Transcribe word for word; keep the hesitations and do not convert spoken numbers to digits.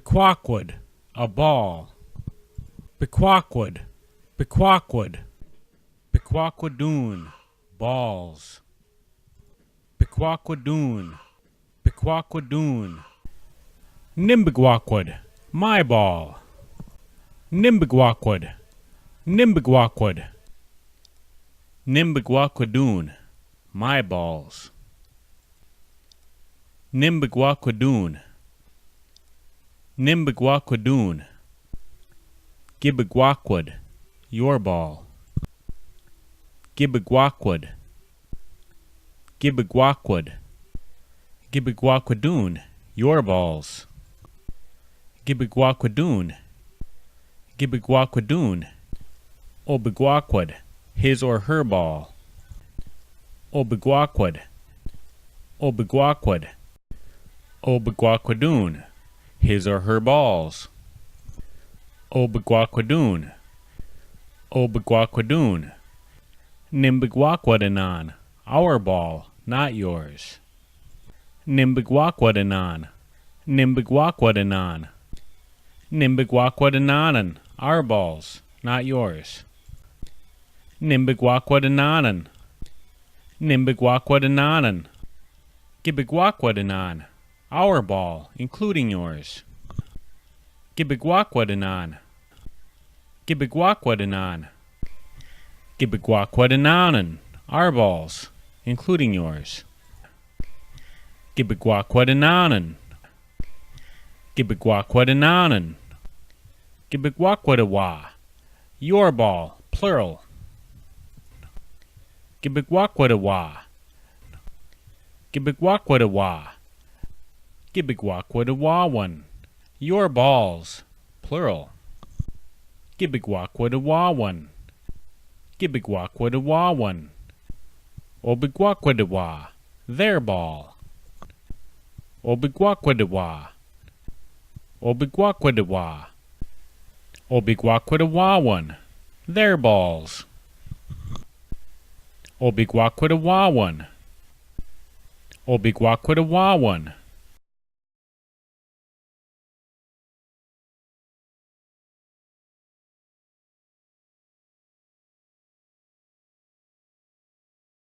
Bikwakwad, a ball. Bikwakwad, bikwakwad. Bikwakwadun, balls. Bikwakwadun, bikwakwadun. Nimbikwakwad, my ball. Nimbikwakwad, nimbikwakwad. Nimbikwakwad, my balls. Nimbikwakwad. Nimbikwakwad. Gibikwakwad, your ball. Gibikwakwad. Gibikwakwad. Gibikwakwadun, your balls. Gibikwakwadun. Gibikwakwadun. Obikwakwad, his or her ball. Obikwakwad. Obikwakwad. Obikwakwad. His or her balls. Obikwakwad. Obikwakwad. Nimbikwakwad. Our ball, not yours. Nimbikwakwad. Nimbikwakwad. Nimbikwakwad. Our balls, not yours. Nimbikwakwad. Nimbikwakwad. Gibikwakwad. Our ball, including yours. Gibikwakwad. Gibikwakwad. Gibikwakwad. Our balls, including yours. Gibikwakwad. Gibikwakwad. Gibikwakwad. Your ball, plural. Gibikwakwad. Gibikwakwad. Gibikwakwad. Your balls, plural. Gibikwakwad. Gibikwakwad. Obikwakwad. Their ball. Obikwakwad. Obikwakwad. Obikwakwad. Their balls. Obikwakwad. Obikwakwad.